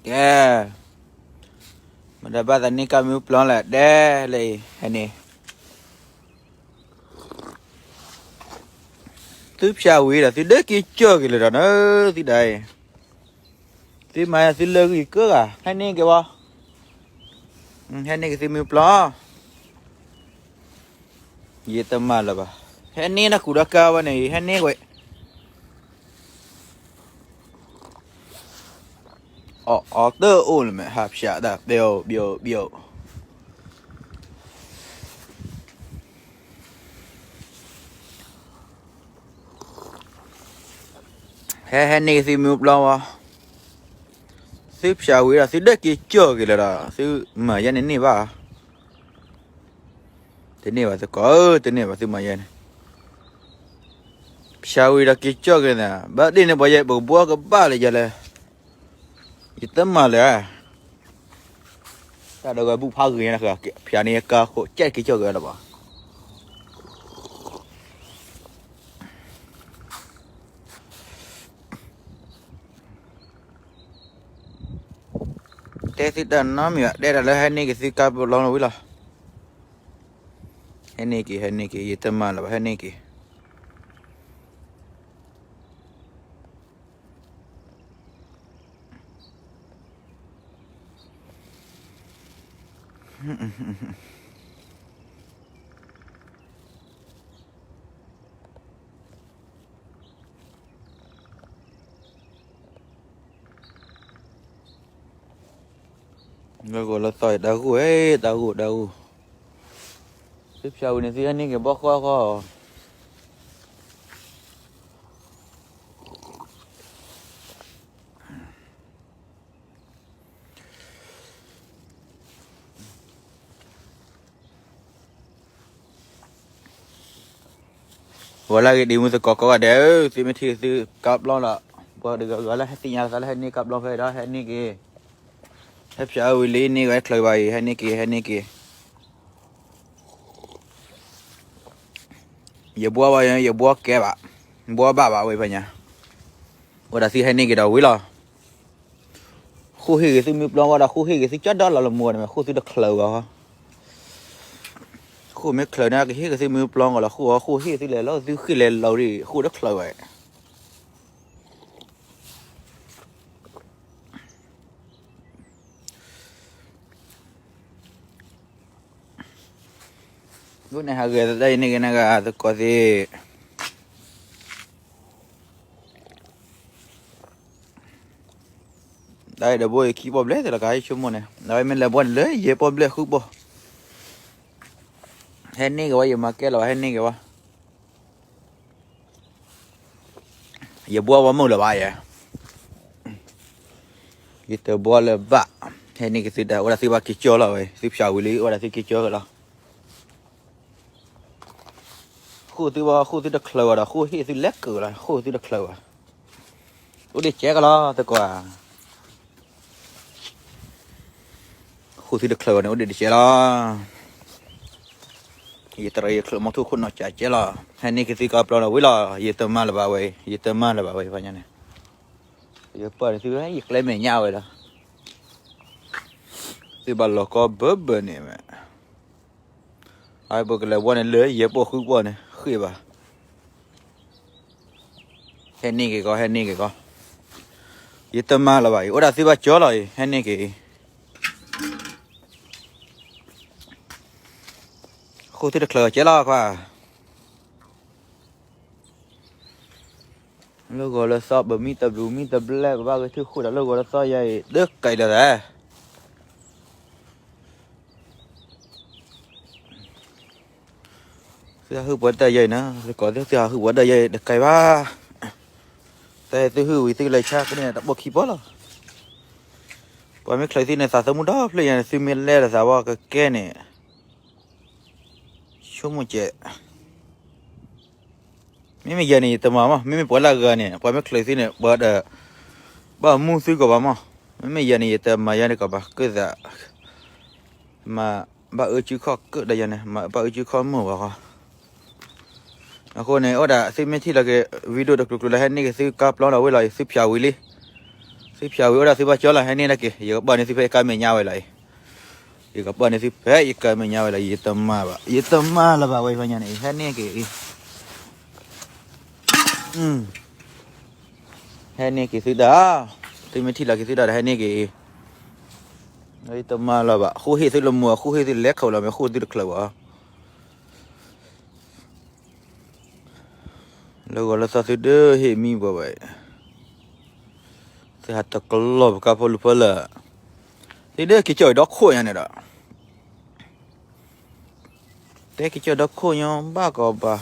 ကဲ, မတၤဘၣ်သးန့ၢ်ကါမ့ၢ်ပျီလဲၣ်, ဒဲလဲၣ်အံၤ, ဟဲန့ၣ်, သုဖၠးဝံၤဒီး သုဒၢက့ၤကၠီၣ်က့ၤလၢၤဒီးနသုဒၣ်အံၤ, သုမၤသုလၢဂံၢ်ကၢဂၤ ဟဲန့ၢ်က့ၤဝဲ, ဟဲန့ၢ်က့ၤသုမ့ၢ်ပျီ, ယတမၤလၢၤဘၣ်, ဟဲန့ၢ်နကူဒီးကါဝဲန့ၣ် ဟဲန့ၢ်ဝဲ အီၣ်အီတၢ်အိၣ်လၢမဲာ် ဟးဖျါဒၣ် ဘျီၣ်ဘျီၣ်ဘျီၣ်, ဟဲဟဲန့ၢ်က့ၤသုမ့ၢ်ပျီဝဲ, သုဖၠးဝံၤဒီး သုဒၢက့ၤကၠီၣ်က့ၤလၢၤဒီး သုမၤယဲန့ၣ်န့ၢ်ဘၣ်, တန့ၢ်ဘၣ်သကိးဧၢ, တန့ၢ်ဘၣ်သုမၤယဲန့ၣ်, ဖၠးဝံၤဒီးက့ၤကၠီၣ်က့ၤန့ၣ် ဘၣ်ဒ်န့ၣ်ပှၤယဲ ပကဘှီကဘၣ်လၢယဲလဲၣ်, ယတမၤလၢၤ, တၢ်ဒီးဝဲဘူၣ်ဖးဂ့ၤန့ၣ် ဖၠးန့ၢ်ကါဃိးကဲက့ၤကၠီၣ်က့ၤလၢၤဘၣ်. တဲသုတၢ်နီတမံၤဘၣ်, တဲဒၣ်လၢဟဲန့ၢ်က့ၤသုကါပျီလီၤဝံၤလီၤ. ဟဲန့ၢ်က့ၤ ဟဲန့ၢ်က့ၤ ယတမၤလၢၤဘၣ် ဟဲန့ၢ်က့ၤ. လၢဂီၤလၢသီအံၤ တၢ်ဂိၢ်, တၢ်ဂိၢ် တၢ်ဂိၢ်, သုဖၠးဝံၤန့ၣ် သုဟဲန့ၢ်က့ၤဘီဃီဃီ. ဂီၤလၢဂ့ၤ ဒ်မုၢ်သကိးကိးဂၤဒဲးဧၢ, သုမ့ၢ်ထံၣ်သုကါပျီလီၤ, ပှၤတဂၤဂၤလၢဟဲသ့ၣ်ညါသးလၢဟဲန့ၢ်ကါပျီဖဲဒီး ဟဲန့ၢ်က့ၤ, ဟဲဖၠးဝံၤလံန့ၢ်ဝဲချၢဘၣ်အံၤ ဟဲန့ၢ်က့ၤ ဟဲန့ၢ်က့ၤ. ယဘှီဘၣ် ယဘှီကဲဘၣ်, ဘှီဘၣ်ဘၣ်ဝဲဖဲညါ, အိၣ်ဒၣ်သုဟဲန့ၢ်က့ၤဒီးဝံၤလီၤ. ဃိၣ်ဟ့ၣ်ဂ့ၤသုမ့ၢ်ပျီဝဲဒီး ဃိၣ်ဟ့ၣ်ဂ့ၤသုကၠီဒီလီၤလၢမူန့ၣ် ဃိၣ်သုတချၢဘၣ်. ဃိၣ်မ့ၢ်ချၢန့ၣ် ကဟ့ၣ်ဂ့ၤသုမ့ၢ်ပျီကီးလီၤ, ဃိၣ်ဃိၣ်ဟ့ၣ်သုလဲၤလီၤ သုဃ့ၢ်လဲၤလီၤဒီး ဃိၣ်တချၢဘၣ်. ဒ်န့ၣ်ဟးဂဲၤသတးအံၤန့ၣ်ဂ့ၤနဂၤသကိးသ့ၣ်, တၢ်အံၤဒီးဘိယခံပီၣ်ဘျဲၣ်သ့ၣ်လီၤ ကဟဲဆိကမိၣ်န့ၣ် အဝဲမ့ၢ်လဲၤဘှီန့ၣ်လၢယဲၢ်ပီၣ်ဘျဲၣ်ဃုပီၣ်, ဟဲန့ၢ်က့ၤဝဲ ယမၤကဲလီၤဝဲ ဟဲန့ၢ်က့ၤဝဲ. ယဘှီဝဲမုၢ်လၢၤဘၣ်ယဲ, ယတဘှီလၢၤဘၣ်, ဟဲန့ၢ်က့ၤသုတၢ် အိၣ်ဒၣ်သုဘၣ်က့ၤကၠီလီၤဝဲ သုဖၠးဝံၤလံ အိၣ်ဒၣ်သုက့ၤကၠီလီၤ. ဃိၣ်သုဘၣ် ဃိၣ်သုတချၢဘၣ်ဒီး ဃိၣ်ဟ့ၣ်သုလဲၤကၢးလီၤ ဃိၣ်သုတချၢဘၣ်. အိၣ်ဒံးကဲကလီၤသကိးဧါ, ဃိၣ်သုတချၢဘၣ်န့ၣ် အိၣ်ဒံးတကဲလီၤ. ယတရံးယချုးမီၤထူၣ်ခိၣ်နီၢ်ကးကဲလီၤ. ဟဲန့ၢ်က့ၤသုကါပျီဒီးဝံၤလီၤ, ယတမၤလၢၤဘၣ်ဝဲ, ယတမၤလၢၤဘၣ်ဝဲဖဲညါန့ၣ်, ယပၢ်န့ၣ်သု ယကျဲမဲာ်ညါဝဲဒီး, သုဘၣ်လီၤကီဘၢဘၢန့ၣ်ဝဲ အဝဲပကလဲၤဘှီန့ၣ်လၢယဲၢ်ပီၣ်ဃုပီၣ်န့ၣ် ဃ့ၢ်ဘၣ်. ဟဲန့ၢ်က့ၤကီး ဟဲန့ၢ်က့ၤကီး, ယတမၤလၢၤဘၣ်အံၤ အိၣ်ဒၣ်သုဘၣ်ကၠီလီၤအံၤ ဟဲန့ၢ်က့ၤအံၤ, ဃိၣ်သုတချၢကဲလီၤခွါ. လၢဂီၤလၢသီ ပမံတဘျုးမံတဘျဲၣ် ပဘၣ်ဂဲၤထံဃိၣ်ဒီး လၢဂီၤလၢသီယဲအံၤ တကဲလၢၤသး. သုဟးဟုၣ်ပှၤတၢ်ယဲအံၤနၤ သကိးသ့ၣ် သုဟးဟုၣ်ပှၤတၢ်ယဲအံၤ တကဲဘၣ်. တၢ်သုဟုၣ်ဝံၤ သုလဲၤဆါကန့ၢ်တၢ်ပိာ်ခံပီၣ်လီၤ. ပှၤမ့ၢ်ချုးသုန့ၣ် သးသမူဒီဖျၢၣ်ညါန့ၣ် သုမ့ၢ်လဲၤဒီးသးဝဲကကဲန့ၣ် ဆိကမိၣ်ကဲး. မ့မ့ၢ်ယၤန့ၣ် ယတမၤမး, မ့မ့ၢ်ပှၤလၢအဂၤန့ၣ် ပှၤမ့ၢ်ချုးသုန့ၣ် ပှၤဒီး ဘၣ်မူသုကီးဘၣ်မး. မ့မ့ၢ်ယၤန့ၣ် ယတမၤယၤန့ၣ်ကီးဘၣ် ကၢသး မၤဘၣ်အၢစုခီၣ်ကၢဒီးယၤန့ၣ် မၤဘၣ်အၢစုခီၣ်မုၢ်ဘၣ်ဃီ. အဃိန့ၣ် အိၣ်ဒၣ်သုမ့ၢ်ထံၣ်လီၤက့ၤ video တကျိၤကျိၤလၢဟဲန့ၢ်က့ၤသုကါပျီဒီးဝံၤလီၤ သုဖၠးဝံၤလံ. သုဖၠးဝံၤအိၣ်ဒၣ်သုဘၣ်ကၠီလီၤ ဟဲန့ၢ်ဒၣ်က့ၤ ယကပာ်န့ၢ်သုဖဲယကါမဲာ်ညါဝဲလီၤအံၤ, ယကပာ်န့ၢ်သုဖဲယကါမဲာ်ညါဝဲလီၤ ယတမၤဘၣ် ယတမၤလၢၤဘၣ်ဝဲဖဲညါန့ၣ် ဟဲန့ၢ်က့ၤအံၤ, ဟဲန့ၢ်က့ၤသုတၢ်, သုမ့ၢ်ထံၣ်လီၤက့ၤသုတၢ်ဒီး ဟဲန့ၢ်က့ၤအံၤ, ယတမၤလၢၤဘၣ် ဃိဟ့ၣ်သုလၢမူ အဃိဟ့ၣ်သုလဲၤခးလီၤ မ့ၢ်ဃိသုတချုးဘၣ် လၢဂီၤလၢသီသုဒၢဟ့ၣ်မံဘၣ်ဝဲ, သုဟးတကလီၤပကါဖိလူၤဖၢလၢာ်, သုဒၢက့ၤကၠီၣ်ဒီခိၣ်ညါန့ၣ်ဒီး, တဲက့ၤကၠီၣ်ဒီခိၣ်ညါဘၣ်ကီးဘၣ်,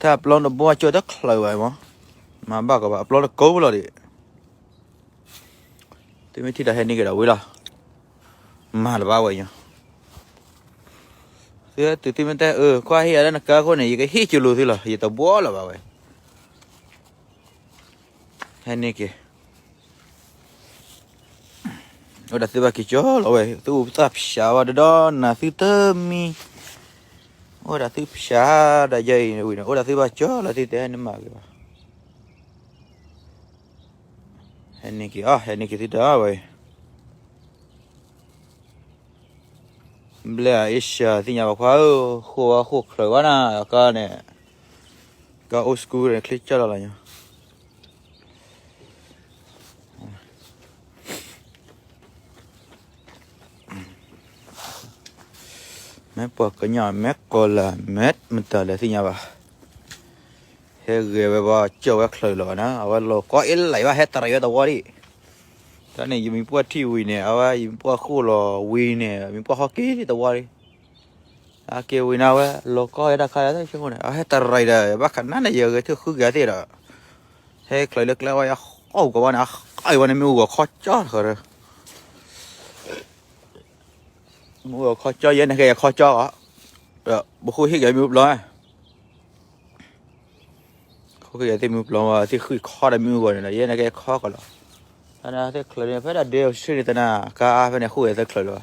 တၢ်အပျီတဘိကၠီၣ်တချုးဘၣ်မး, မၤဘၣ်ကီးဘၣ် အပျီတကိးလီၤဒံး သုမ့ၢ်ထံၣ်ဒီးဟဲန့ၢ်က့ၤဒီးဝံၤလီၤ, မၤတဘၣ်ဝဲညါ, သုတုၤသုမ့ၢ်တဲအၢ ခွါဟ့ၣ်အီၤလၢနကါခိၣ်န့ၣ် ယကဟ့ၣ်ကလိာ်သုလီၤ ယတဘှီလၢၤဘၣ်ဝဲ, ဟဲန့ၢ်က့ၤ အိၣ်ဒၣ်သုဘၣ်က့ၤကၠီလီၤဝဲ သုအိၣ်သးဖၠးဝဲဒီးဒီးနၤသုတမံ, အိၣ်ဒၣ်သုဖၠးဒၣ်ယဲအံၤဝံၤန့ၣ် အိၣ်ဒၣ်သုဘၣ်ကၠီလီၤသုတဲနမၤဂ့ၤဘၣ်, ဟဲန့ၢ်က့ၤအီၤ ဟဲန့ၢ်က့ၤသုတၢ်ဝဲ ဘျဲၣ်အ့ရှၢသ့ၣ်ညါဘၣ်ခွါဧၢ, ဃိဝဲဃိချုးဝဲနၤ ကါန့ၣ်, ကါ old school န့ၣ် ချ့ကၢလီၤလီၤညါ, မ့ၢ်ပှၤကညီ မ့ၢ်ကီၢ်လၢ မ့ၢ်မတၤလဲၣ်သ့ၣ်ညါဘၣ်, ဟဲဂဲၤဝဲဘၣ် ကၠီၣ်ဝဲချုးလီၤဘၣ်နၤ အဝဲလီၤကီအ့ၣ်လံဘၣ် ဟဲတရံးဝဲတဝီဒံး, တၢ်န့ၣ် ယမံၤပှၢ်ထံၣ်ဝံၤန့ၣ် အဝဲယမံၤပှၢ်ဃိၣ်လီၤဝံၤန့ၣ် မံၤပှၢ်ဟီၣ်က့ၤတဝီဒံး, အက့ၤဝံၤန့ၣ် အဝဲလီၤကီဝဲတၢ်ခါယၤသ့ၣ်ဆိကမိၣ်န့ၣ် အဟဲတရံးဒီး ဘၣ်ခးနါန့ၣ် ယဂဲၤထၢၣ်ဃုကယၤသ့ၣ်ဒီး, ဟဲချုးလၢကျဲဝဲယဃီၣ်ကဝါန့ၣ် အဃီၣ်ဝဲန့ၣ်မ့ၣ်အူဂီၤခီကၠီတဃၢၤ, မ့ၣ်အူဂီၤခီကၠီယဲန့ၣ်ကဲယခီကၠီအီၤ, ပဃိၣ်ဟ့ၣ်က့ၤမ့ၣ်အူပျီ ခိၣ်ကယဲၢ်သ့ၣ်မုၢ်ပျီဝဲသ့ၣ်ဃုခီဒီးမ့ၣ်အူဂီၤန့ၣ်ဒီး ယဲန့ၣ်ကဲခီကီးလီၤ, သနာ်သ့ၣ်ချုးန့ၣ် ဖဲဒၣ်ဒဲအဆၢန့ၣ်သနာ်ကါအါဖဲန့ၣ် ဃိၣ်ကယဲၢ်သ့ၣ်ချုးလီၤ,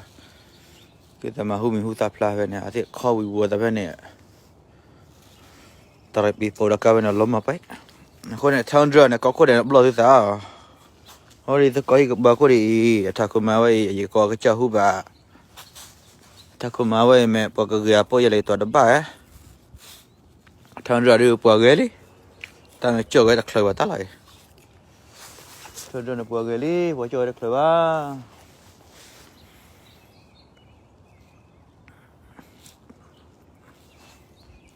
ကသးမၤဟူမံၤဟူသၣ်ဖျါဖဲန့ၣ် အသ့ၣ်ခီဝံၤဝီၤသးဖဲန့ၣ်, တရံးပံၤပိာ်ဒီးကါဖဲန့ၣ်လီၤမၤပှဲၤ, အဃိန့ၣ် Tundra န့ၣ် ကီၢ်ခိၣ်ဒဲးန့ၣ်ဘျီၣ်သုသး, အဃိန့ၣ် သကိးဟံၣ်ကဘၣ်ခိၣ်ဒ်အံၤ အထးခိၣ်မၤဝဲအံၤ ယကီၢ်ကစၢ်ဟူဘၣ်, ထးခိၣ်မၤဝဲအံၤမ့ၢ် ပှၤကဂ့ၤအပိာ်ယဲလၢယတီၤတဘၣ်ဧါ ထၢဒိၣ်ဒုးပှၤဂဲၤလံ, တၢ်န့ၣ်ကၠီၣ်ဝဲတချုးဘၣ်တၢ်လီၤအံၤ, ထၢဒိၣ်န့ၣ်ပှၤဂဲၤလံ ပှၤကၠီၣ်ဝဲတချုးဘၣ်,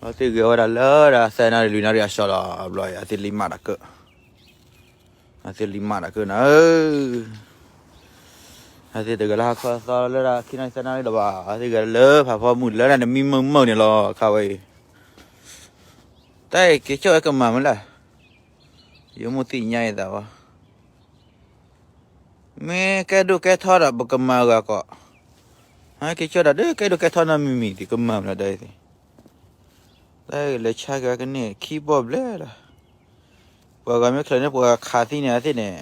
အဝဲသ့ၣ်ဂဲၤဝဲဒၣ်လၢဒၣ်သၢနၣ်ရံၣ်လွံၢ်နၣ်ရံၣ်အဆၢလီၤ ဘျီအံၤ အသ့ၣ်လံမးတၢ်ကၢ အသ့ၣ်လံမးတၢ်ကၢနၤဧၢ, အသ့ၣ်တဂၤလၢဟါခီသီလၢဒၣ်ခံနၣ်ရံၣ်သၢနၣ်ရံၣ်လၢၤဘၣ် အသ့ၣ်ဂၤလၢဖးဖီမုၢ်လၢဒၣ်နမံမုာ်မုာ်န့ၣ်လီၤ ခါဝဲအံၤ, တၢ်အံၤက့ၤကၠီၣ်ဝဲကမၤမနုၤလဲၣ်, ယမိၢ်သ့ၣ်ညါအသးဝဲ, မ့ၢ်ကဲဒိၣ်ကဲထီဒီးပကမၤဂၤကီး, ဟဲက့ၤကၠီၣ်ဒီးဒုးကဲဒိၣ်ကဲထီနီတမံၤမံၤ ဒ်ကမၤမနုၤဒီးအံၤသ့ၣ်, တၢ်အံၤလဲၤဆါက့ၤဝဲကန့ၢ်ခံဘီၣ်ဘျဲၣ်လီၤ, ပှၤဂၤမ့ၢ်ချုးန့ၣ် ပှၤဂၤခးသံန့ၣ် အသ့ၣ်န့ၣ်,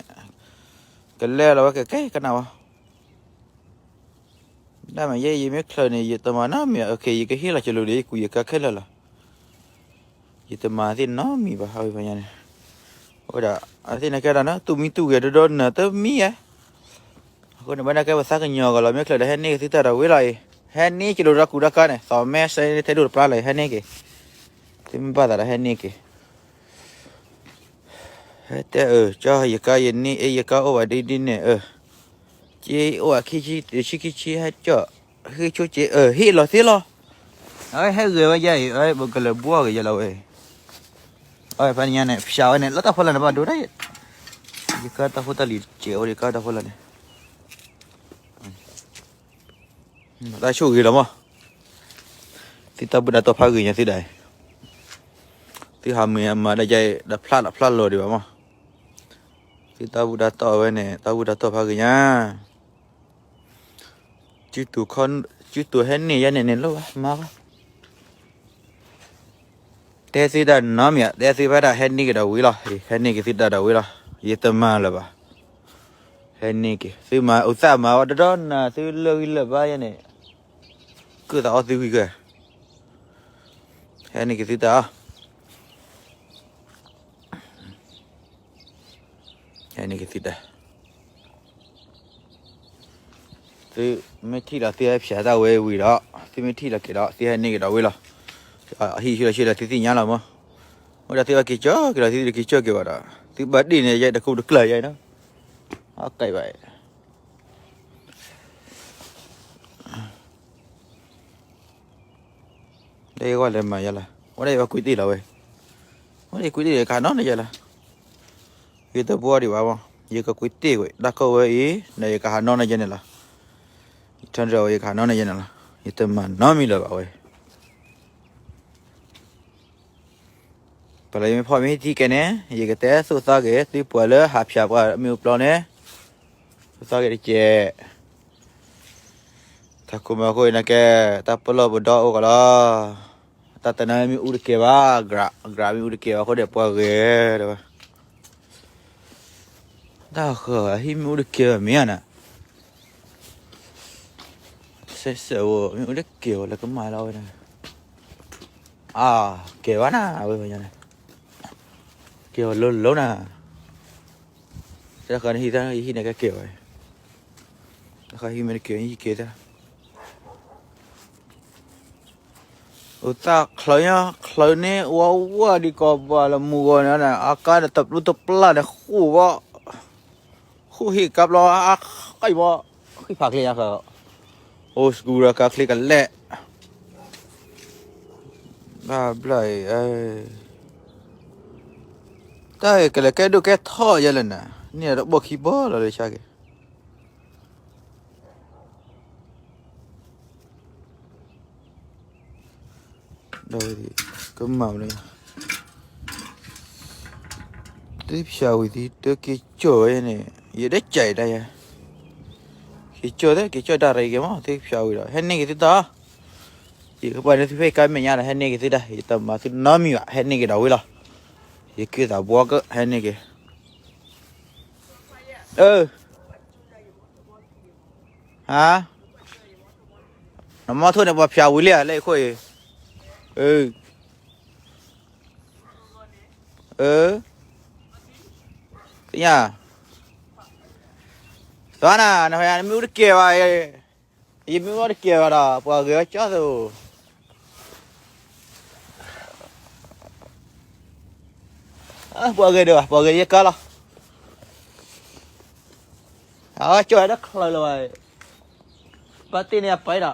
ကလဲၤလီၤဝဲကကဲကနၣ်ဝဲ တၢ်မၤယဲ ယမ့ၢ်ချုးန့ၣ် ယတမၤနီတမံၤ ယကဟ့ၣ်လီၤကလိၤဒီး ယကူးယကါခဲလၢာ်လီၤ. ယတမၤသ့ၣ်နီတမံၤဘၣ် အဝဲဖဲညါန့ၣ်, အဝဲဒၣ် အသ့ၣ်န့ၣ်ကဲဒၣ်နီၤ တူၢ်မံတူၢ်ဂဲၤဒိၣ်ဒိၣ်နၢၤတမံၤဧါ. အဃိန့ၣ် ဘၣ်န့ၣ်ကဲပသးကညီၤဂီၤလီၤ မ့ၢ်ချုးဒီးဟဲန့ၢ်က့ၤသုတၢ်ဒီးဝံၤလီၤအံၤ, ဟဲန့ၢ်က့ၤလိာ်ဒီးကူးဒီးကါန့ၣ် သီမဲစဲထဲဒိၣ်တပျၢ်လီၤအံၤ ဟဲန့ၢ်က့ၤ, သုမ့ၢ်ဘၣ်သးဒီးဟဲန့ၢ်က့ၤ ဟဲတဲအၢ ကၠီ ယကါယန့ၢ်အ့ ယကါအိၣ်ဘၣ်ဒ်ဒ်န့ၣ်အၢ, က့အိၣ်ဘၣ်ခံဆံတဆံခံဆံ ဟဲကၠီ ဟ့ၣ်ဆိက့အၢ ဟ့ၣ်လီၤသ့လီၤ. အဝဲဟဲဂဲၤဝဲယါအံၤ အဝဲပကလဲၤဘှီက့ၤယါလီၤဝဲအံၤ, အဝဲဖဲန့ၣ်ညါန့ၣ် ဖျါဝဲန့ၣ် လၢတၢ်ဖီလာ်န့ၣ် ဘၣ်ဒိတၢ်, ယကါတၢ်ဖိတၢ်လံၤတကဲးအိၣ်ဒီးကါတၢ်ဖီလာ်န့ၣ် တၢ်ဆိၣ်ဂ့ၤလီၤမး, သုတၢ်ဘူၣ်တၢ်တီၢ်ဖးဂ့ၤညါသုဒၣ်အံၤ, သုဟးမုာ်မၤဒ်ယါအံၤ ဒီးဖျါလီၤဖျါလီၤဒံးဘၣ်မး, သုတၢ်ဘူၣ်တၢ်တီၢ်ဝဲန့ၣ် တၢ်ဘူၣ်တၢ်တီၢ်ဖးဂ့ၤညါ, စုတူာ်ဟဲန့ၢ်ယါန့ၣ်န့ၣ်လိၣ်ဘၣ်မၤဘၣ် တဲသုတၢ်နီတမံၤ တဲသုဖဲဒၣ်ဟဲန့ၢ်က့ၤဒီးဝံၤလီၤ, ဟဲန့ၢ်က့ၤသုတၢ်ဒီးဝံၤလီၤ, ယတမၤလၢၤဘၣ်, ဟဲန့ၢ်က့ၤ သုမၤအိၣ်သးမၤဝဲတဒီနၤ သုလၢဂံၢ်လၢဘါယဲန့ၣ်, ကုၢ်သးအီသုဂံၢ်ဂၢၢ်, ဟဲန့ၢ်က့ၤသုတၢ် ဟဲန့ၢ်က့ၤသုတၢ်, သုမ့ၢ်ထံၣ်လီၤသုဟဲဖျါတၢ်ဝဲဝံၤဒီး, သုမ့ၢ်ထံၣ်လီၤက့ၤဒီး သုဟဲန့ၢ်က့ၤဒီးဝံၤလီၤ. အဟံၣ်ဆူၣ်လီၤဆူၣ်လီၤ သုသ့ၣ်ညါလီၤမး. ဝဲဒၣ်သုဘၣ်က့ၤကၠီက့ၤလီၤ သုတက့ၤကၠီက့ၤဘၣ်ဒီး, သုဘၣ်ဒ့ၣ်န့ၣ် ယဲတခိၣ်တကျၢၤယဲနီၤ, အကဲဘၣ် ဒီးယဂီၢ်လဲၤမၤယဲလီၤ, ဝဲဒၣ်ယဘၣ်ကွံာ်တ့ၢ်လီၤဝဲ, ဝဲဒၣ်ယကွံာ်တ့ၢ်ဒီးကဟးနီၣ်န့ၢ်ယဲလီၤ. ယတဘှီဒံးဘၣ်မး, ယကကွံာ်တ့ၢ်ကွံာ် တၢ်ခိၣ်ဝဲအံၤ ဒီးယကဟးနီၣ်န့ၢ်ယဲန့ၣ်လီၤ. ယထၢဒီးဝဲ ယကဟးနီၣ်န့ၢ်ယဲန့ၣ်လီၤ, ယတမၤနီတမံၤလၢၤဘၣ်ဝဲ. ပှၤလၢယမ့ၢ်ဖီၣ်မ့ၢ်ဟံၣ်ထံကဲန့ၣ် ယကတဲသိၣ်သီက့ၤ သုပှၤလၢဟးဖျါပှၤမ့ၣ်အူပျီန့ၣ်, သိၣ်သီက့ၤတက့ၢ်. တၢ်ခိၣ်မၤခိၣ်အံၤန့ၣ်ကဲ, တၢ်ပလီၢ်ပဒီအိၣ်ကီးလီၤ. တၢ်တနါမ့ၣ်အူတကဲဘၣ်, အကြးမ့ၣ်အူတကဲဘၣ်အဃိဒီး ပှၤဂဲၤတဲဝဲ, တၢ်ဃၢၤအဟံၣ်မ့ၣ်အူတကဲဘၣ်မ့ၢ်ဧါန့ၣ်, စဲးစဲးဧိၤ မ့ၣ်အူတကဲဘၣ်လၢကမၣ်လီၤဝဲန့ၣ်, အါ, ကဲဘၣ်နၤ အဝဲန့ၣ်, ကဲဘၣ်လိၤလိၤနၤ, တၢ်ဃၢၤန့ၣ်ဟံၣ်တၢ်ဟံၣ်န့ၣ်ကဲကဲဘၣ်, တၢ်ဃၢၤဟံၣ်မ့ၢ်တကဲ ဟံၣ်ကဲတၢ် အိၣ်သၣ်ချၢညါ ချၢန့ၣ် ဝါဝါဒံးကီးဘၣ်လၢမုၢ်ဂီၤန့ၣ် အကါဒီးတပျူတပျၢ်န့ၣ် ဃိၣ်ဘၣ်, ဃိၣ်ဟ့ၣ်ကါဘျီ အါဃံဘၣ်, ဃံဖးချ့ညါဃၢ, အိၣ်စကူရကါချ့ကလဲၣ်, ဘၣ်ဘျၣ်အံၤ, တၢ်အံၤကလဲၤကဲဒိၣ်ကဲထီၣ်ယဲလဲၣ်နၤ, န့ၣ်တဘီၣ်ခံဘီၣ်လီၤလၢဆါက့ၤ ဒီးကမၤဝဲလၢ, သုဖၠးဝံၤသံ တက့ၤကၠီၣ်ဝဲန့ၣ် ယဒဲကၠးအံၤတၢ်ယၤ, က့ၤကၠီၣ်သ့ က့ၤကၠီၣ်တၢ်ရၤက့ၤမး သုဖၠးဝံၤဒီး ဟဲန့ၢ်က့ၤသုတၢ်, ယကပှၤန့ၣ်သုဖဲကါမဲာ်ညါဒီး ဟဲန့ၢ်က့ၤသုတၢ် ယတမၤသုနီတမံၤဘၣ် ဟဲန့ၢ်က့ၤဒီးဝံၤလီၤ, ယက့ၤသးဘှီကဟဲန့ၢ်က့ၤ, အၢ ဟါ, နမီထိၣ်န့ၣ် ပှၤဖၠးဝံၤလံဧါ လၢယခိၣ်အံၤ, အၢ, သ့ၣ်ညါ, သီနၤ နမ့ၢ်အူတကဲဘၣ်, ယမ့ၢ်အူတကဲဘၣ်ဒီး ပှၤဂဲၤဝဲကၠီသ့, ပှၤဂဲၤဒီး ပှၤဂဲၤယကါလီၤ, အကၠီတၢ်ချၢလၢၤဘၣ်, ဘၣ်တ့ၢ်န့ၣ်အပှဲၤဒ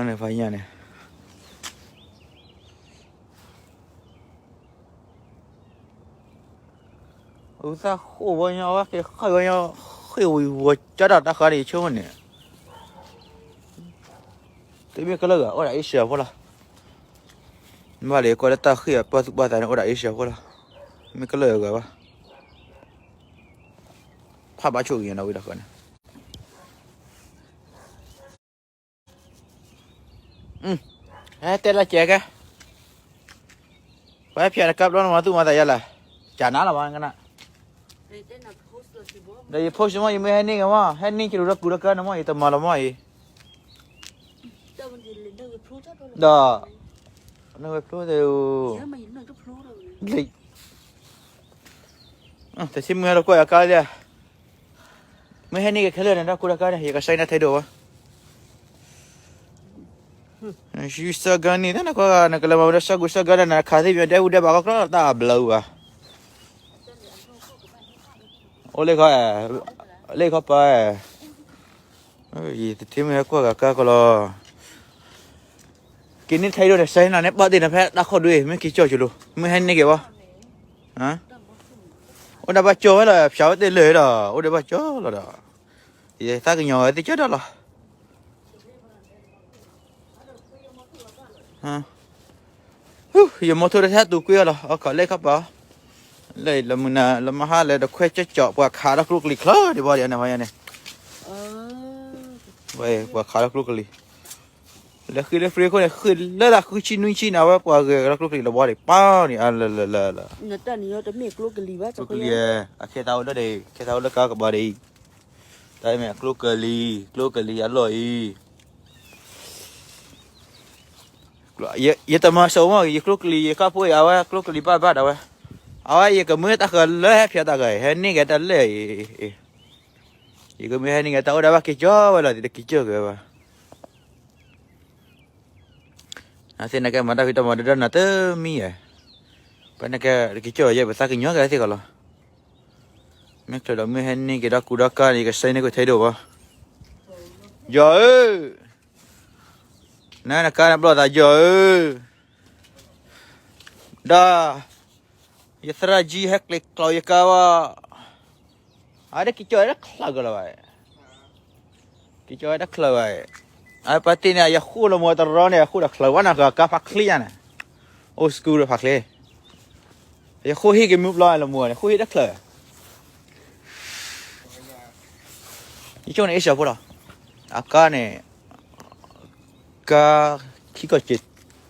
ီး သီနၤ, န့ၣ် အသၣ်ဃိၣ်ဝဲညီ အဝဲက့ၤဃ့ၢ်ဝဲညီ, ဃ့ၢ်ဝံၤဝီၤကၠီတၢ်တၢ်ဃးန့ၣ် ယဆိကမိၣ်န့ၣ်, သုမ့ၢ်ကလၢာ်ဂၤ အိၣ်ဒၣ်အ့ရှၢၣ်ဖိလီၤ, ဘၣ်လၢကွၢ်လၢတၢ်ဃ့ၢ်အပာ်သူၣ်ပာ်သးန့ၣ် အိၣ်ဒၣ်အ့ရှၢၣ်ဖိလီၤ, မ့ၢ်ကလၢာ်ဂၤဘၣ်, ဖးဘၣ်ဆိၣ်ဂ့ၤနီၤဝံၤဒီးဃီန့ၣ် ဟဲတဲလၢကဲကဲ, ပှၤဟဲဖျါတကါဘျီနမၤသူၣ်မၤသးယါလဲၣ်, ကနၤလီၤမးကနၣ်, ဒီးယ post မး ယမ့ၢ်ဟဲန့ၢ်က့ၤမး ဟဲန့ၢ်က့ၤလိာ်ဒီးကူဒီးကါန့ၣ်မး ယတမၤလီၤမးအံၤ, ဒီး, နဝဲဖျိသ့ၣ်ဧိၤ, တဆံမုၢ်ဟဲလီၤကွၢ်ယၤကါလံ, မ့ၢ်ဟဲန့ၢ်က့ၤခဲလၢာ်န့ၣ် တၢ်ကူတၢ်ကါန့ၣ် ယကဆှၢနၤထဲဒိၣ်ဝဲ, နဆှၢစၢ်ကါန့ၣ် တၢ်နကွၢ် နကလဲၤမၤဝဲဒၣ်ဆၢ်ကူဆၢ်ကါန့ၣ် နခးသ့ၣ်မ့ၢ်ဒဲဟူဒဲဘၣ်ကီကျီ တၢ်ဘျုးဘၣ်, အိၣ်လၢခီ, လၢခီပၤ, ယတထံၣ်မ့ၢ်ဟဲကွၢ်ဂၤကါကီလီၤ. က့ၤန့ၢ်ထဲဒိၣ်န့ၣ် စဲနၤန့ၣ် ဘၣ်သ့ၣ်န့ၣ် ဖဲတၢ်ခိၣ်ဒုး မ့ၢ်က့ၤကၠီၣ်ကၠိလိၤ မ့ၢ်ဟဲန့ၢ်က့ၤဘၣ်, အိၣ်ဒၣ်ဘၣ်ကၠီဝဲလီၤ ဖျါဝဲသ့ၣ်လၢာ်ဒီး အိၣ်ဒၣ်ဘၣ်ကၠီလီၤဒီး, ယသးကညီၤဝဲသ့ၣ်ကၠီဒၣ်လီၤ. ယမိၢ်ထိၣ်တဟဲတူာ်ကွံာ်အီၤလီၤ အခီၣ်လၢခီပၤ, လၢလၢမုၢ်နၤ လၢမဟါလၢတခွဲကၠီၣ်ကၠီၣ် ပှၤခးဒီးကျိကလံၤချၢဒံးဘၣ်ဒံးန့ၣ် ဝဲန့ၣ်, ဝဲပှၤခးဒီးကျိကလံၤ, လၢဃံလၢဖရ့ခိၣ်န့ၣ် ဃံလၢလၢဃုဆံနွံဆံန့ၣ် အဝဲပှၤဂဲၤဒီးကျိကလံၤလီၤဘၣ်ဒံး ပၢ်န့ၣ် အလၢလၢလၢလၢ, ကျိကလံၤ, အခ့သးအိၣ်လၢဒံး အခ့သးအိၣ်လၢကါကပၤဒံး, တၢ်အံၤမ့ၢ်ကျိကလံၤ ကျိကလံၤအလီၢ်အံၤ ယတမၤစိးမီၢ် ယကျိကလံၤ ယကါဖိအံၤ အဝဲကျိကလံၤဘၣ်ဘၣ်ဒၣ်ဝဲ, အဝဲယကမၢတၢ်ဃၢၤလၢဟဲဖျါတၢ်ဃၢၤ ဟဲန့ၢ်က့ၤတၢ်လၢအံၤ, ယကမၢဟဲန့ၢ်က့ၤတၢ်အိၣ်ဒၣ်ဘၣ်က့ၤကၠီဝဲလီၤ တက့ၤကၠီက့ၤဘၣ်. အသ့ၣ်နကဲမၤတၢ်ဖံးတၢ်မၤဒၢဒၢနၤတမံၤဧါ, ပနကဲတက့ၤကၠီယဲ ပသးကညီၤက့ၤသ့ၣ်ကီးလီၤ. မ့ၢ်ချၢဒီးမ့ၢ်ဟဲန့ၢ်က့ၤဒီးကူဒီးကါန့ၣ် ယကစဲန့ၢ်ကွံာ်ထဲဒိၣ်ဘၣ်. ယီၤဧၢ, နနကါနဘျီၣ်သးယီၤဧၢ, ဒီး ယသရၣ်ကၠံဟဲကျဲၤကျီယကါဘၣ်, အတက့ၤကၠီတချၢကလီၤဘၣ်, က့ၤကၠီတချၢဘၣ်, အပာ်တ့ၢ်န့ၣ် ယဃိၣ်လၢမူတရီန့ၣ် ယဃိၣ်တချၢဘၣ်နၤ ကါဖးချ့ညါန့ၣ်, old school တဖးချ့, ယဃိၣ်ဟံၣ်က့ၤမုၢ်ဘျီလၢမူန့ၣ် ဃိၣ်ဟံၣ်တချၢ ယဆိကမိၣ်န့ၣ် အ့ၡၢဖိလီၤ, အကါန့ၣ်, ကါ, ခံကီၢ်,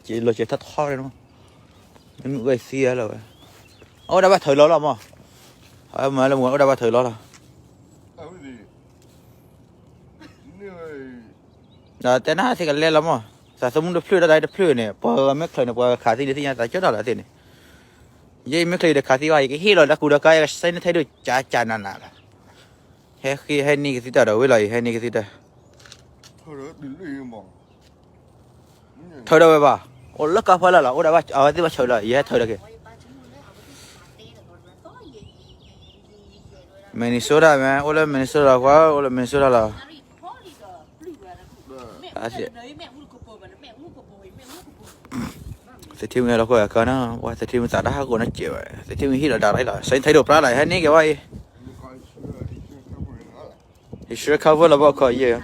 လီၤစဲးထီၣ်ထီၣ်န့ၣ်, မ့ၢ်မုၢ်ဝဲသံလီၤဝဲ, အိၣ်ဒၣ်ဘၣ်ထၢလီၤလီၤမး, မၤလၢမူအိၣ်ဒၣ်ဘၣ်ထၢလီၤလီၤ. ဒီးတဲနၤသ့ၣ်ကလဲၤလီၤမး, သးသမူတဖျၢၣ်ဒီးတၢ်တဖျၢၣ်န့ၣ် ပှၤဂၤမ့ၢ်ချၢန့ၣ် ပှၤဂၤခးသံန့ၣ်သ့ၣ်ညါသးကၠီဒီးလီၤသ့ၣ်န့ၣ်, ယမ့ၢ်ချၢယတခးသံဘၣ် ယကဟ့ၣ်လီၤဒီးကူဒီးကါ ယကစဲန့ၢ်ထဲဒိၣ်ကၠးကၠးနးနးလီၤ, ဟဲဃ့ဟဲန့ၢ်ကသံတၢ်ဒီးဝဲလီၤ ယဟဲန့ၢ်ကသံတၢ် ထၢဒီးဝဲဘၣ်, အိၣ်လၢကါဖီလာ်လီၤ အိၣ်ဒၣ်ဘၣ် အဝဲသ့ၣ်ဘၣ်ဆၢလီၤ ယဟဲထၢဒီးက့ၤ Minnesota မ့ၢ် အိၣ်လၢ Minnesota ကွၢ် အိၣ်လၢ Minnesota လီၤ. သထ့မုၣ်ဟဲလီၤကွၢ်အကါနီၤ ဝဲသထ့မုၣ်သးတၢ်ဟးဂီၤနီၤစဲးဝဲ သထ့မုၣ်ဟ့ၣ်လီၤဒၣ်လၢလီၤ စဲထဲဒိၣ်ပြၢလီၤ ဟဲန့ၢ်က့ၤဝဲအံၤ insurance cover လီၤဘၣ်ခီယဲၢ်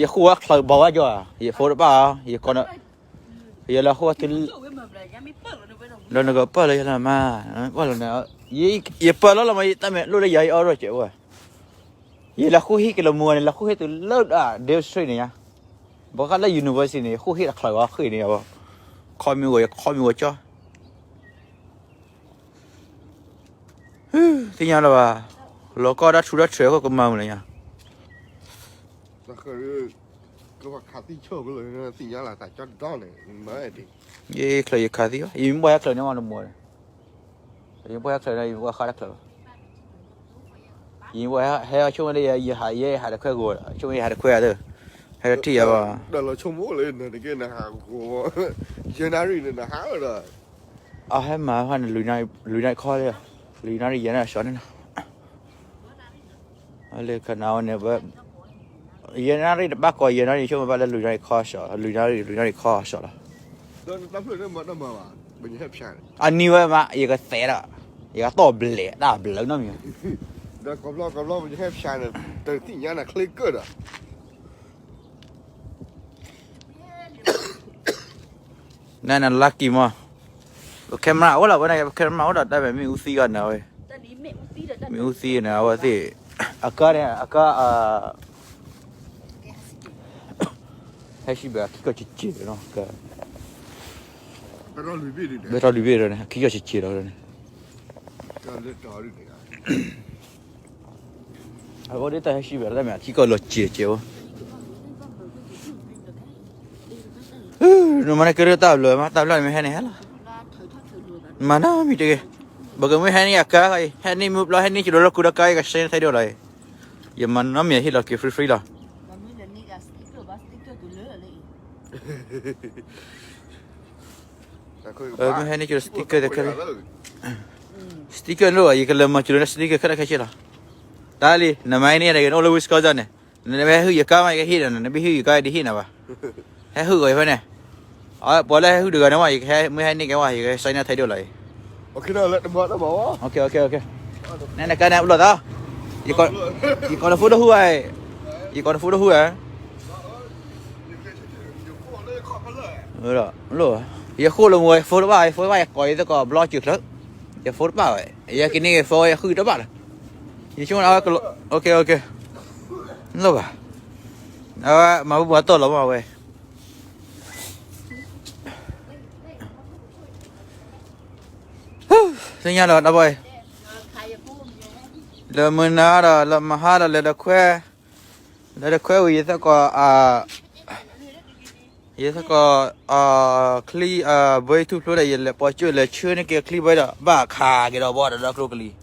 ယဃိၣ်ဝဲချၢဘၣ်ဝဲကီၤ ယဖိတဘၣ် ယကီ ယလဲၤဃိၣ်ဝဲတုၤ ဒီးနကပၢၢ်လၢယလဲၤမၤ ပၢၢ်လီၤန့ၣ် ယပၢၢ်လီၤလီၤမး ယတၢ်မဲာ်လိၣ်လၢယၤ ယအီၣ်ရီၣ်စဲးဝဲ ယလဲၤဃိၣ်ဟံၣ်က့ၤလၢမူန့ၣ် လဲၤဃိၣ်ဟံၣ်တုၤလၢ Dale Street န့ၣ်ညါ ဘၣ်ဃးလၢ university န့ၣ် ယဃိၣ်ဟံၣ်တချၢဘၣ်ဃ့ၢ်န့ၣ်ယၤဘၣ် ခီမ့ၢ်ဂီၤ ယခီမ့ၢ်ဂီၤကၠီ သ့ၣ်ညါလၢၤဘၣ် လီၤကီၢ်တၢ်ထူတၢ်ထြဲး ကမၤမနုၤလဲၣ်ညါ ကဘၣ်ခးသံဆိၣ်ကလၢာ် သ့ၣ်ညါလၢ်သးကၠီဒီန့ၣ် မၤဒ် ယချၢးယခးသံဘၣ် ယမ့ၢ်ဘၣ်ဟဲချၢးန့ၣ်မးနမိၢ်န့ၣ် ယမ့ၢ်ဘၣ်ဟဲချၢးန့ၣ် ယမ့ၢ်ဘၣ်ဃးတၢ်ချၢးဘၣ် ယမ့ၢ်ဘၣ်ဟဲဆိကမိၣ်လၢယဟး ယဟးတခွဲးဂီၤဒီး ဆိကမိၣ်ယဟးတခွဲးဂီၤဒီး ဟဲထံၣ်ယၤဘၣ် ဒီးလီၤဆိကမိၣ်လၢနတက့ၢ်နဟးဂီၤ ယဲၢ်နၣ်ရံၣ်န့ၣ်နဟးဒီး အဟဲမၤဟီန့ၣ် လွံၢ်နၣ်ရံၣ်ခီလံ လွံၢ်နၣ်ရံၣ်ယဲၢ်နၣ်ရံၣ်အဆှီန့ၣ်လီၤ လၢခဏဝဲန့ၣ် ယဲၢ်နၣ်ရံၣ်တဘၣ်ကီး ယဲၢ်နၣ်ရံၣ်ဆိကမိၣ်ဘၣ်လၢလွံၢ်နၣ်ရံၣ်ခီအဆှီ လွံၢ်နၣ်ရံၣ် လွံၢ်နၣ်ရံၣ်ခီအဆှီလီၤ အနံၤဝဲမး ယကသဲးဒီး ယကတီၢ်ဘျဲး တၢ်ဘျၢနီတမံၤ ဒီးကဘျီကဘျီ ပဟဲဖျါန့ၣ် တသ့ၣ်ညါနၤချ့ကၢၢ်ဒီး နန lucky မး ပ camera အိၣ်လီၤ ပ camera အိၣ်ဒီး တၢ်မဲာ်မ့ၣ်အူသံဂီၢ်နၤဝဲ မ့ၣ်အူသံန့ၣ် အဝဲသ့ၣ် အကါန့ၣ် အကါ ဟဲစံးဘၣ် ခံကီၢ်စံးစံးနီၤ ဘဲထီၣ်လွံၢ်ဘ့ၣ်ဒီးန့ၣ် ခံကီၢ်စံးစံးဒီးန့ၣ် အဝဲဒၣ်တၢ်ဟဲစံးဘၣ်တၢ်မ့ၢ် ခံကီၢ်လီၤစံးစံးဝဲ နမ့ၢ်ကရၢတၢ်ဘျၢမး တၢ်ဘျၢန့ၣ်မ့ၢ်ဟဲန့ၣ်ဟဲလီၤ မၤနီတမံၤတဂ့ၤ ပကမ့ၢ်ဟဲန့ၢ်အကါ ဟဲန့ၢ်မုၢ်ဘျီ ဟဲန့ၢ်ကဒီးလၢကူဒီးကါ ယကစဲန့ၢ်ထဲဒိၣ်လီၤအံၤ ယမၤနီတမံၤဟ့ၣ်လီၤက့ၤ free free လီၤ မ့ၢ်ဟဲန့ၢ်ကဒီး sticker တခဲလၢာ် sticker န့ၣ် ယကလဲၤမၤစၢၤလၢ sticker ခဲလၢာ်ခဲဆ့လီၤ တၢ်လံ နမၤန့ၢ်တဂ့ၤ နအိၣ်လၢ Wisconsin န့ၣ် နမ့ၢ်ဟဲဟုၣ်ယကါမး ယကဟ့ၣ်ဒီးနၤ နမ့ၢ်ဟ့ၣ်ယကါ ယတဟ့ၣ်နၤဘၣ် ဟဲဟုၣ်ဂီၤယဖဲန့ၣ် ပှၤလၢဟဲဟုၣ်တဂၤန့ၣ်ဝဲ ယကဟဲမ့ၢ်ဟဲန့ၢ်ကဲဝဲ ယကစဲန့ၢ်ထဲဒိၣ်လီၤအံၤ နနကါန့ၣ်အဘျီၣ်သး ယကိးနဖိတဟူဧါ ယကိးနဖိတဟူဧါ ယဃိၣ်လၢမူ ယဖိတဘၣ် ယဖိတဘၣ် ယကိးယသကိးဘျီစၢၤချၢ ယဖိတဘၣ်ဝဲ ယကန့ၢ် phone ယဃုတဘၣ်လၢ ယဆိကမိၣ်အဝဲ လိၣ်ဘၣ် အဝဲမၤဘူၣ်မၤတီၢ်လီၤမးဝဲ သ့ၣ်ညါလီၤ တၢ်ဘီၣ်အံၤ လၢမုၢ်နၤဒီး လၢမဟါဒီး လဲၤတခွဲ လဲၤတခွဲဝံၤ ယသကိး အ ယသကိး ချံ ဘီထူဖျိဒီး ယလဲၤပိာ်ကၠိၣ်လဲၤဆှၢန့ၢ်က့ၤချံဘီဒီး ဘၣ်ခးက့ၤဒီးဘီဒီးဒီကျိကလံၤ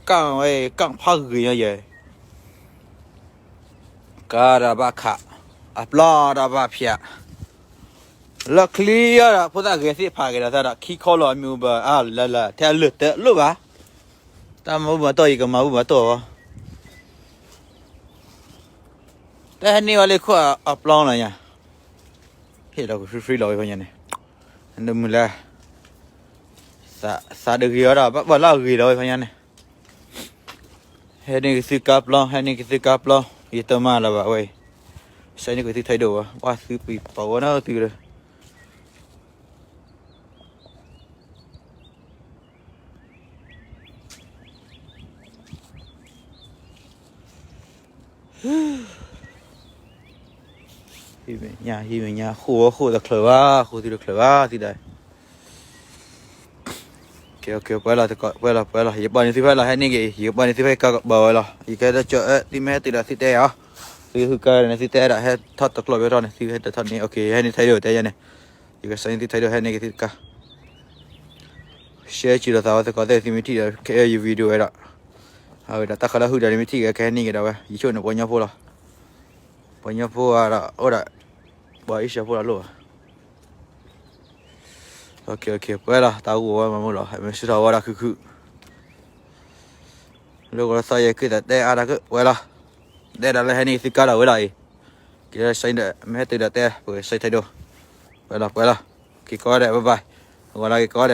ကၣ်ဝဲ ကၣ်ဖးဂ့ၤညါယဲ ကါဒီးဘၣ်ခး အပျီဒီးဘၣ်ဖျး လၢချံအီၤဒီး ဖိသၣ်ဂဲၤသ့ၣ်ဖးက့ၤဒီးသးဒီး ခံခီလီၤအမံၤအိၣ်ဘၣ် အါလၢလၢ ထဲအလၢာ်တလိၣ်ဘၣ် တၢ်မၤဘူၣ်မၤတီၢ် ယကမၤဘူၣ်မၤတီၢ်ဝဲ တၢ်ဟဲန့ၢ်ဝဲလၢခိၣ်အပျီလီၤညါ ဟ့ၣ်လီၤက free free လီၤဝဲဖဲညါန့ၣ် နမုၢ်လၢ သးတဂ့ၤအီၤဒီး ဘၣ်ဘၣ်လၢအဂ့ၤလီၤဝဲဖဲညါန့ၣ် ဟဲန့ၢ်က့ၤသုကါပျီ ဟဲန့ၢ်က့ၤသုကါပျီ ယတမၤလၢၤဘၣ်ဝဲအံၤ ဆဲန့ၢ်က့ၤသုထံဒိၣ်ဝဲ ဘၣ်သုပံၤပီဝဲနီသုဒီး ဟံးမဲာ်ညါ ဟံးမဲာ်ညါ ဃိာ်ဝဲဃိာ်တချုးဘၣ် ဃိာ်သုတချုးဘၣ်သုဒၣ် ပှဲၤလီၤ ပှဲၤလီၤ ပှဲၤလီၤ ယပာ်န့ၢ်သုဖဲလီၤ ဟဲန့ၢ်က့ၤ ယပာ်န့ၢ်သုဖဲကါကပၤဝဲလီၤ ယကဟဲတကၠီၣ်အၢ သုမ့ၢ်ဟဲတုၤဒီးသုတဲအီၤ သုဟုကါန့ၣ် သုတဲဒၣ်ဟဲထီၣ်တကျိးဘၣ်ထီၣ်န့ၣ် သုဟဲတထီၣ်န့ၣ် ဟဲန့ၢ်ထံဒိၣ်တဲယါန့ၣ် ယကဆဲန့ၢ်သုထံဒိၣ် ဟဲန့ၢ်က့ၤသုကါ ရှဲစံးဒီးသးဝဲသကိးသ့ၣ် သုမ့ၢ်ထံၣ်ဒီး ခဲအံၤယ video ဝဲဒၣ် အဝဲဒၣ်တၢ်ဃးလၢဟုၣ်ဒီးန့ၣ် မ့ၢ်ထံၣ်က့ၤ ကဟဲန့ၢ်က့ၤဒၣ်ဝဲ ယဆိကမိၣ်န့ၣ် ပှၤကညီဖိလီၤ ပှၤကညီဖိဒီး အိၣ်ဒၣ် ပှၤအ့ၡၢဖိလီၤလိၣ်ဘၣ် ပှဲၤလီၤ တၢ်ဂိၢ်ဝဲမၤမုၢ်လီၤ မ့ၢ်စံးထီၣ်ဝဲဒၣ်ခုခု လၢဂီၤလၢသီယဲၢ်က့ၤတၢ်တဲအါတၢ်က့ၤ ပှဲၤလီၤ တဲဒၣ်လၢဟဲန့ၢ်သုကါဒီးဝဲလီၤအံၤ က့ၤလၢဆဲဒီး မ့ၢ်ဟဲတုၤဒီးတဲ ပကဆဲထံဒိၣ် ပှဲၤလီၤ ပှဲၤလီၤ က့ၤကိးဂၤဒဲး bye bye အဝဲလီၤက့ၤကိးဂၤဒဲးလီၤ